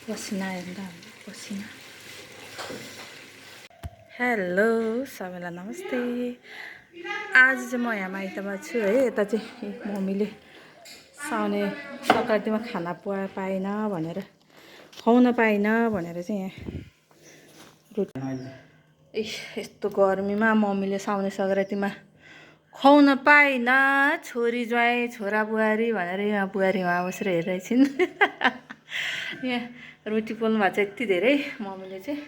पसिना हेर्दा पसिना। हेलो सबैलाई नमस्ते। आज चाहिँ म यहाँ माइतमा छु है। यता चाहिँ मम्मीले साउने सङ्क्रान्तिमा खाना पाएन भनेर खुवाउन पाएन भनेर चाहिँ यहाँ यस्तो गर्मीमा मम्मीले साउने सङ्क्रान्तिमा खुवाउन पाएन छोरी ज्वाइँ छोरा बुहारी भनेर यहाँ बुहारी उहाँ बसेर हेरिरहेछन्। यहाँ रोटी पोल्नु भएको छ यति धेरै मम्मीले चाहिँ।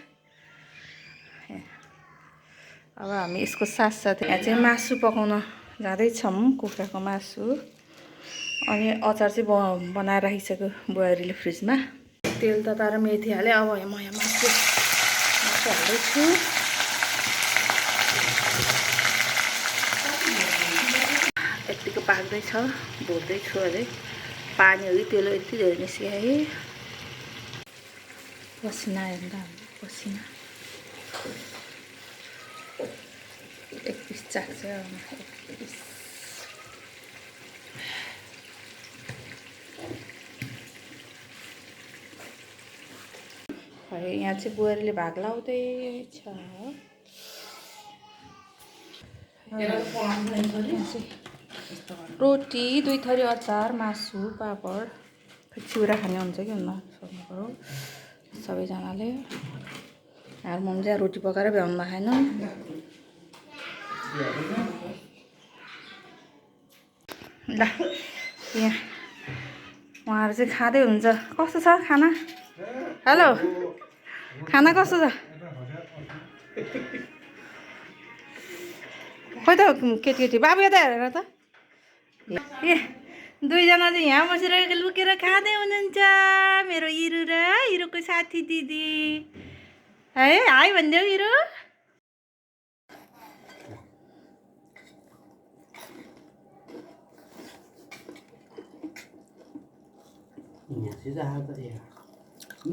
अब हामी यसको साथसाथ यहाँ चाहिँ मासु पकाउन जाँदैछौँ, कुखुराको मासु। अनि अचार चाहिँ बनाएर राखिसक्यो बुहारीले फ्रिजमा। तेल तताएर मेथी हालेँ। अब म यहाँ मासु हाल्दैछु। यत्तिको पाक्दैछ, भुट्दैछु अझै। पानी हो कि तेल यति धेरै निस्क्यो है। पसिना हेर्दा पसिना। एक पिस चाख्छ एक पिस। यहाँ चाहिँ बुहारीले भाग लाउँदैछ। रोटी, 2 थरी अचार, मासु, पापड। चिउरा खाने हुन्छ कि हुन्न सोध्नु पर्यो सबैजनाले। यहाँ मम्मी चाहिँ रोटी पकाएर भ्याउनु भएन। ल यहाँ उहाँहरू चाहिँ खाँदै हुन्छ। कस्तो छ खाना? हेलो, खाना कस्तो छ? खोइ त केटी बाबु यता हेरेर त। ए 2 जना चाहिँ यहाँ बसेर लुकेर खाँदै हुनुहुन्छ। मेरो इरु र इरुको साथी दिदी है। हाई भनिदेऊ इरु।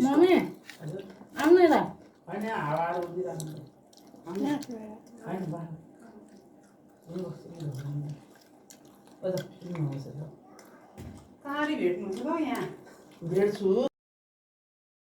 मम्मी आउनु यता। भेट्छु